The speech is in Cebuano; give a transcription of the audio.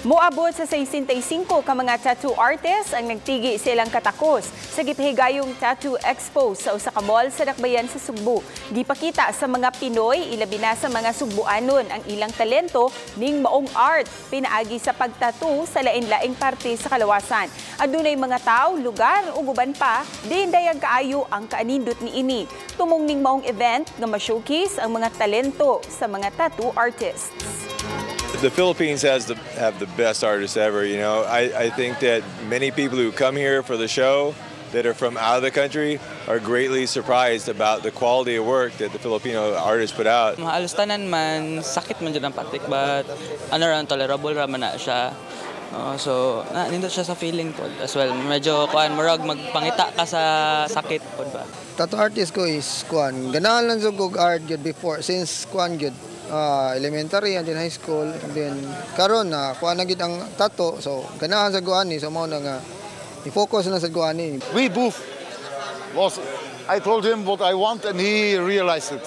Moabot sa 65 ka mga tattoo artists ang nagtigi sa ilang katakos sa gipahigayong Tattoo Expo sa usa ka mall sa Dakbayan sa Sugbo. Gipakita sa mga Pinoy, ilabi na sa mga Sugbuanon, ang ilang talento ning maong art pinaagi sa pagtattoo sa lain-laing parte sa kalawasan. Adunay mga tao, lugar ug uban pa, diin dayag kaayo ang kaanindot niini. Tumong ning maong event nga ma-showcase ang mga talento sa mga tattoo artists. The Philippines has the have the best artists ever. I think that many people who come here for the show that are from out of the country are greatly surprised about the quality of work that the Filipino artists put out. Halos tanan man, sakit man jud ang patik, but ano ra, tolerable ra man na siya. Oh, so, na, nindot siya sa feeling pod as well. Medyo kuan, murag magpangita ka sa sakit pod ba. Tattoo artist ko is kuan, ganahan lang jud kog art gyud before since kuan gyud elementary and then high school, and then karon na kuan na gyud ang tattoo, so ganahan sa ko ani, so mao na nga i-focus na sa ko ani. We both was I told him what I want and he realized it.